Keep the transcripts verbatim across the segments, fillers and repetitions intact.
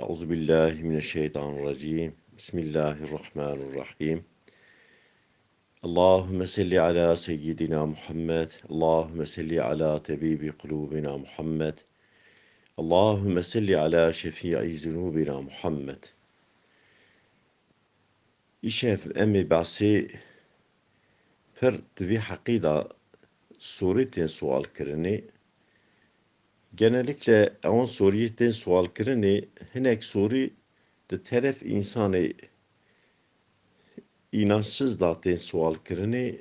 أعوذ بالله من الشيطان الرجيم. بسم الله الرحمن الرحيم. اللهم صل على سيدنا محمد. اللهم صل على طبيب قلوبنا محمد. اللهم صل على شفيع ذنوبنا محمد. Îşev em ê behsê pir di vî heqî de sorî tên sualkirinê. Genellikle ewan soriyê tên sualkirinê, hinek sorî di teref însanê înançsiz de tên sualkirinê,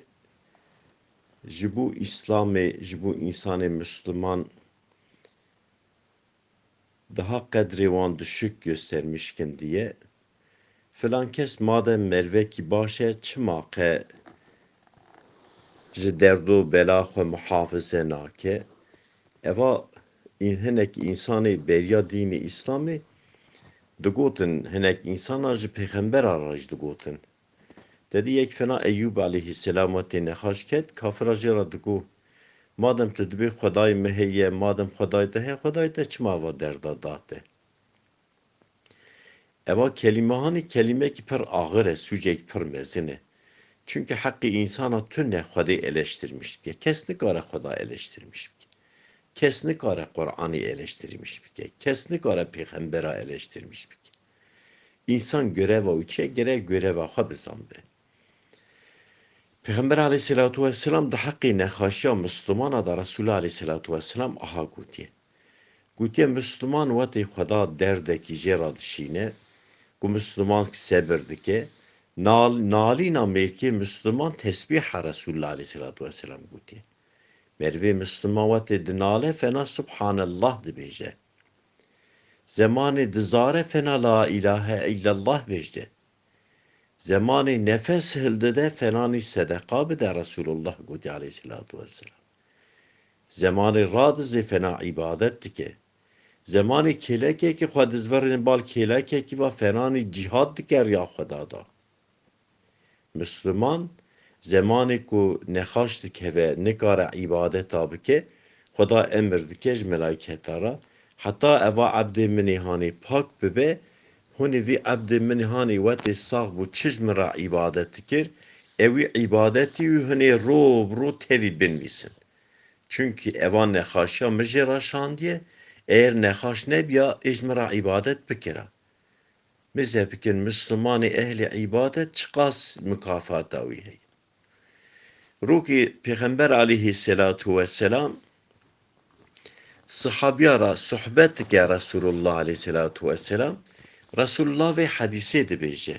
ji bo Îslamê, ji bo însanê Misliman daha qedrê wan düşük göstermiş kindiye. Filan kes madem mervekî baş e, çima qe ji derdo bela xwe muhafize nake? Eva ên hinek însanê beriya dînê Îslamê digotin, hinek însana ji pêxembera re jî digotin. Te dî yek fena Eyûb aleyhisselam wetê nexaş ket, kafira jê re digot, madem tu dibê Xwedayê me heye, madem Xwedayê te heye, Xwedayê te çima va derda da te? Eva kelîmehanî kelîmekî pir axir e, sûcekî pir mezin e. Çunke heqê însana tune Xwedê eleştirmiş bike. Kes nikare Xweda eleştirmiş bike. Kes nikare Qur'anî eleştirmiş bike. Kes nikare pêxembera eleştirmiş bike. Însan göreva wî çi ye? Gerek göreva xwe bizanbe. Pêxember aleyhisselatu vesselam di heqê nexaşiya Mislumana de Resulullah aleyhisselatu vesselam aha gotiye. Gotiye, Misluman wetê Xweda derdekî jê re dişîne, ku Misluman sebir dike, nal-, nalîna mêrkê Misluman tesbîh e, Resulullah aleyhisselatu vesselam gotiye. Merivê Misluman wetê dinale fena Subhanallah dibêje. Zemanê dizare fena La ilahe illallah bêje. Zemanê nefes hildide fenanî sedeqa bide, Resulullah gotiye aleyhisselatu vesselam. Zemanê radizê fena îbadet dike. Zemanê kêlekekî xwe dizvirîne bal kêlekekî va fenanî cîhad dike riya Xweda da. Misliman zemanê ku nexaş dikeve, nikare îbadeta bike, Xweda emir dike ji melayketa re, heta eva ebdê min ê hanê pak bibe, hûn ê vî ebdê min ê hanê wetê sax bû, çi ji min re îbadet dikir, ewî îbadetî wî hûn ê ro bi ro tevî binivîsin. Çunkî eva nexaşiya min jê re şandiye, eger nexaş nebiya, ê ji min re îbadet bikira. Mêze bikin, Mislimanê ehlê îbadet çiqas mukafata wî heye. Rokê Pêxember aleyhisselatu vesselam sihabiya re sohbet dike Resulullah aleyhisselatu vesselam. Resulullah vê hedîsê dibêje.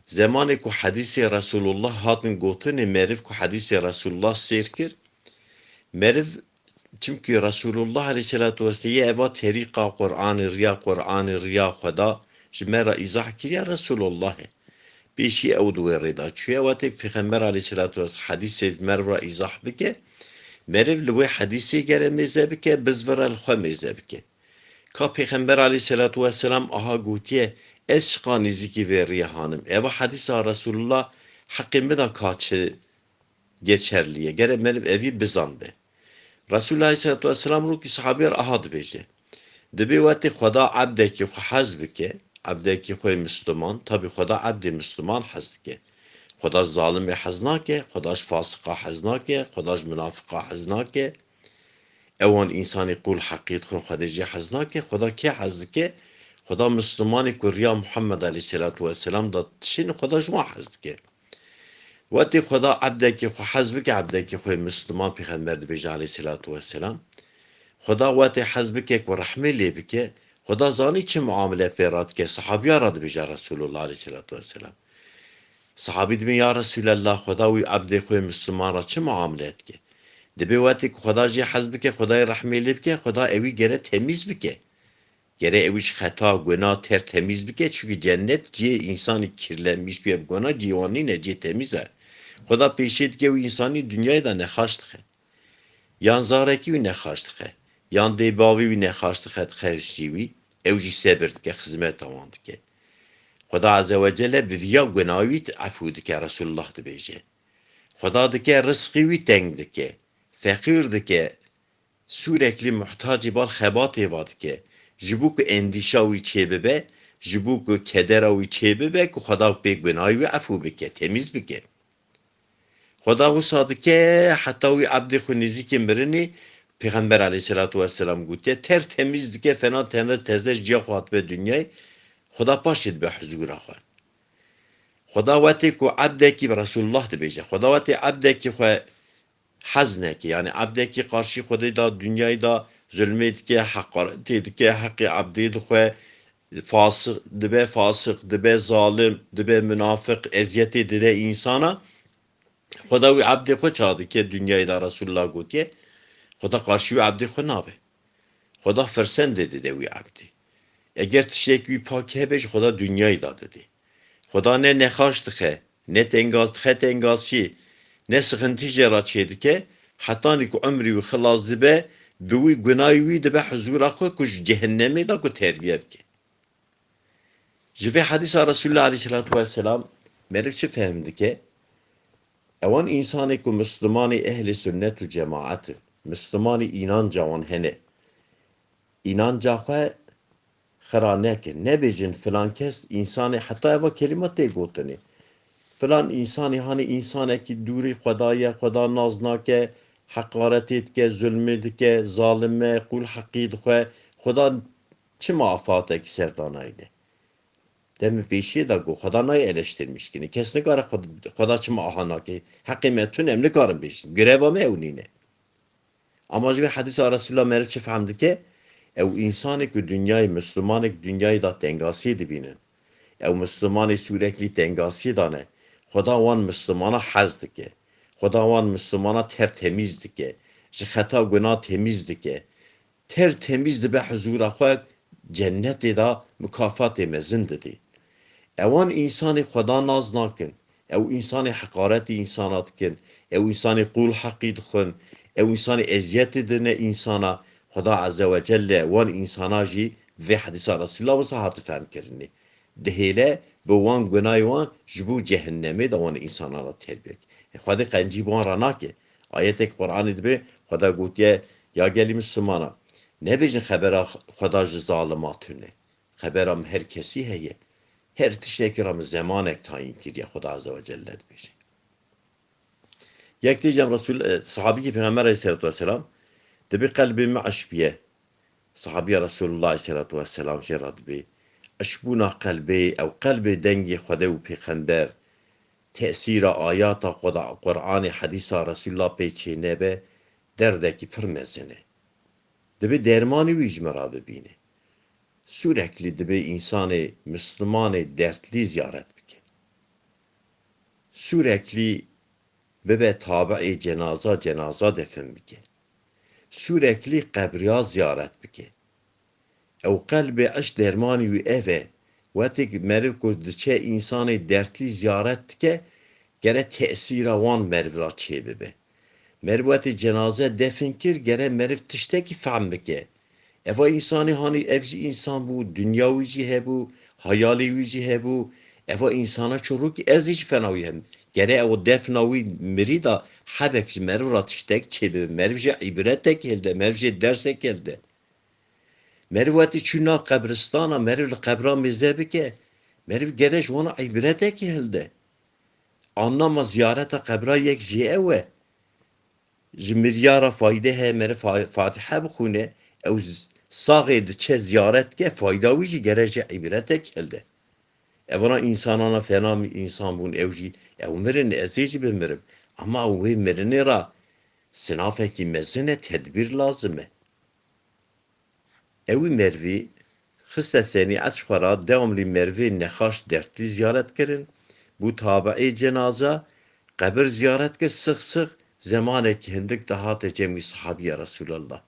Zemanê ku hedîsê Resulullah hatin gotinê, meriv ku hedîsê Resulullah sêr kir, meriv, çimkî Resulullah aleyhisselatu vesselam yê eva terîqa Qur'anê, riya Qur'anê, riya Xweda ji me re îzah kiriye Resulullahê. Pêşî ew di wê rê de çûye, wetê Pêxember aleyhisselatu vesselam hedîsê meriv re îzah bike, meriv li wê hedîsê gere mêze bike, bizvire li xwe mêze bike. Ka Pêxember aleyhisselatu vesselam aha gotiye, ez çiqa nêzîkî vê riyê hanim. Eva hedîsa Resulullah heqê min de ka çi geçerlî ye. Gere meriv evî bizanbe. Resulullah aleyhisselatu vesselam rokî sahabiyar aha dibêje. Dibê wetê Xweda ebdekî xwe hez bike, ebdekî xwe yê Misliman, tabî Xweda ebdê Misliman hez dike. Xweda ji zalimê hez nake, Xweda ji fasiqa hez nake, Xweda ji minafiqa hez nake. Ewan însanê qûl heqî dixwin Xwedê jê hez nake, Xweda kê hez dike? Xweda Mislimanê ku riya Muhammed aleyhisselatu vesselam da dişîne, Xweda ji wan hez dike. Wetê Xweda ebdekî xwe hez bike, ebdekî xwe Misliman Pêxember dibêje aleyhisselatu vesselam. Xweda wetê hez bike ku rehmê lê bike, Xweda zanî çi muamele pê re dike, sahabiya re dibêje Resulullah aleyhisselatu vesselam. Sahabî dibên, ya Resûlellah, Xweda wî ebdê xwe Misliman re çi muamele dike? Dibê wetê ku Xweda jê hez bike, Xwedayê rehmê lê bike, Xweda ewî gere temîz bike. Gere ewî ji xeta, guna, ter temîz bike, çunkî cennet cihê însanî kirlenmiş bûye bi guna, cihê wan nîne, cihê temîz e. Xweda pêşê dike wî însanî dinyayê de nexaş dixe. Yan zarekî wî nexaş dixe, yan dê bavê wî nexaş dixe, dixe hiştî wî, ew jî sebir dike, xizmeta wan dike. Xweda Azze ve Celle bi viya guna wî efû dike, Resulullah dibêje. Xweda dike rizqî wî teng dike, feqîr dike, sûreklî muhtacî bal xebatê va dike. Ji bo ku endîşa wî çêbibe, ji bo ku kedera wî çêbibe, ku Xweda pê gunahê wî efû bike, temîz bike. Xweda wisa dike, heta wî ebdê xwe nêzîkê mirinê, Pêxember aleyhisselatu vesselam gotiye, ter temîz dike, fena tene teze ciya xwe hatibe dinyayê, Xweda paşê dibe huzûra xwe. Xweda wetê ku ebdekî, Resulullah dibêje, Xweda wetê ebdekî xwe hez neke. Yani ebdekî qarşî Xwedê da, dinyayê da zulmê dike, heqaretê dike, heqê ebdê dixwe, fasiq dibe, fasiq dibe, zalim dibe, munafiq, eziyetê dide însana. Xweda wî ebdê xwe ça dike, dinyayê da Resulullah gotiye, Xweda qarşî wî ebdê xwe nabe. Xweda firsendê dide wî ebdê. Eger tiştek wî pak hebe, ji Xweda dinyayê da didê. Xweda ne nexaş dixe, ne tengas dixe tengasiyê, ne sixintî jê re çêdike, hetanî ku emrî wî xilas dibe, bi wî gunayê wî dibe huzûra xwe ku ji cehennemê de ku terbiye bike. Ji vê hedîsa Resulullah aleyhisselatu vesselam meriv çi fehm dike? Ewan însanê ku Mislimanê ehlê sunnet û cemaet in, Mislimanê înanca wan hene, înanca xwe xira nekin. Nebêjin filan kes însanê, heta eva kelîma tê gotinê. Filan însanê, hanê însanekî dûrî Xwedayê, Xweda nas nake, heqaretê dike, zulmê dike, zalim e, qûl heqî dixwe. Xweda çima afatekî ser danayne? Demê pêşiyê de got, Xweda nayê eleştirmiş kinê. Kes nikare Xwed-, Xweda çima aha nake. Heqê me tune, em nikarin bêjin. Greva me ew nîne. Ama ji vê hedîsa Resulullah meriv çi fehm dike? Ew însanê ku dinyayê, Mislimanek dinyayê da tengasiyê dibînin. Ew Mislimanê sûreklî tengasiyê da ne. Xweda wan Mislimana hez dike. Xweda wan Mislimana ter temîz dike. Ji xeta guna temîz dike. Ter temîz dibe huzûra xwe, cennetê de mukafatê mezin didê. Ewan însanê Xweda nas nakin. Ew însanê heqaretî însana dikin. Ew însanê qûl heqî dixwin. Ew însanê eziyetê dine însana. Xweda Azze ve Celle wan însana jî vê hedîsa Resulullah wisa hate fehmkirinê. Dihêle bi wan gunayê wan ji bo cehennemê de wan însana re terbiyek. E, Xwedê qencî bi wan re nake. Ayetek Qur'anê dibe, Xweda gotiye, ya gelî Mislimana, nebêjin xebera Xweda ji zalima tune. Xebera min her kesî heye. Her tiştekî re min zemanek tayîn kiriye, Xweda Azze ve Celle dibêje. Yek dî cem Resul, e, sahabîkî Pêxember aleyhisselatu vesselam, dibê qelbê min eşbiye. Sahabiya Resulullah aleyhisselatu vesselam jê re dibê. Eşbûna qelbê, ew qelbê dengê Xwedê û Pêxember, tesîra ayata Xweda, Qur'anê, hedîsa Resulullah pê çênebe, derdekî pir mezin e. Dibê dermanî wî ji min re bibîne. Sûreklî dibê însanê, Mislimanê dertlî ziyaret bike. Sûreklî bibe tabi'ê cenaza, cenaza defin bike. Sûreklî qebriya ziyaret bike. Ew qelbê eşq dermanî wî ev e. Wetêk meriv ku diçe însanê dertlî ziyaret dike, gere tesîra wan meriv ra çêbibe. Meriv wetê cenaze defin kir, gere meriv tiştekî fehm bike. Eva însanê hanî ev jî însan bû, dinya wî jî hebû, hayalê wî jî hebû. Eva însana çi rûkî ez jî fena wî hem. Gere ew defna wî mirî da hebek ji meriv ra tiştek çêbibe. Meriv jê îbretek hilde, meriv jê dersek hilde. Meriv wetî çû nav qebristana, meriv li qebra mêze bike. Meriv gere ji wana îbretekî hilde. Annama ziyareta qebra yek jê ew e. Ji mirya re fayde heye, meriv fa-, Fatihe bixwîne, ew z-, saxê diçe ziyaret ke, fayda wî jî gere jê îbretek hilde. Evana însanana fena mî-, însan bûn, ew jî, ew mirin, ez ê jî bimirim. Ama ew wê mirinê re sinafekî mezin e, tedbîr lazim e. Ewî merivî xiste senî eşq xwe ra, dewamlî merivê nexaş dertlî ziyaret kirin, bû tabi'ê cenaza, qebir ziyaret kir, six six zemanekî hindik dihate cem wî sahabiya Resulallah.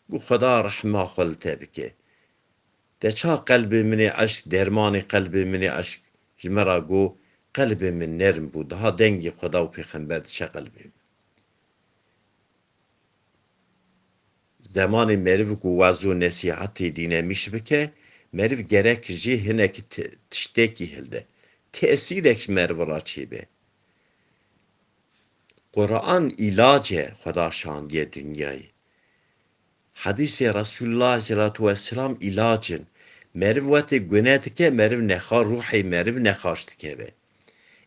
Got, Xweda rehma xwe li te bike. Te ça qelbê min ê eşq, dermanê qelbê min ê eşq ji me ra got, qelbê min nerm bû, daha dengê Xweda û Pêxember diçe qelbê min. Zemanê meriv ku wez û nesîhetê dînemîş bike, meriv gerek jê hinek ti-, tiştekî hilde. Tesîrek ji meriv ra çêbe. Quran îlac e Xweda şandiye dinyayê. Hadîsê Resulullah aleyhisselatu vesselam îlac in. Meriv wetê gune dike, meriv nexar, ruhê meriv nexaş dikeve.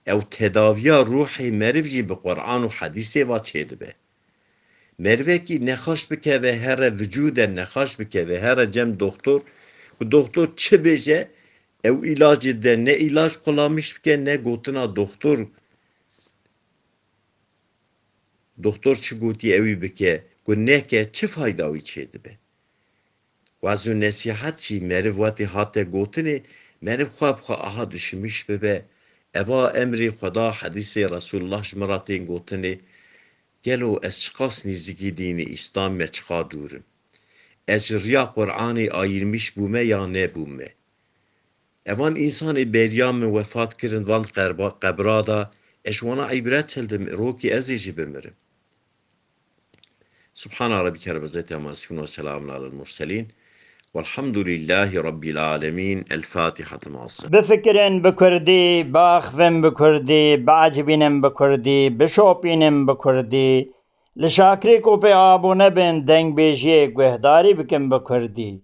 Ew tedaviya ruhê meriv jî bi Quran û hadîsê va çêdibe. Merivekî nexaş bikeve here, vücude nexaş bikeve here cem doktor, ku doktor çi bêje, ew îlacê de ne îlac qulamiş bike, ne gotina doktor, doktor çi gotî ewî bike, ku neke çi fayda wî çêdibe. Wez û nesîhet jî meriv wetî hate gotinê, meriv xwe bi xwe aha dişimîş bibe. Eva emrê Xweda, hedîsê Resulullah ji min re tên gotinê, gelo ez çiqas nîzikî dînê Îslam me, çiqa dûr im? Ez ji riya Qur'anê ayîrmîş bûme ya nebûme? Evan însanê beriya min wefat kirin van qerba-, qebra da, ez ji wana îbret hildim, rokî ez ê jî bimirim. Subhana Rabbike Rabbil İzzeti Amma Yasifun ve Selamun Alel Murselin. Velhamdülillahi Rabbil Alemin. El Fatiha. Bifikirin bi Kurdî, biaxivin bi Kurdî, biecibînin bi Kurdî, bişopînin bi Kurdî. Li Şakirê ku pê abone bin, dengbêjiyê guhdarî bikin bi Kurdî.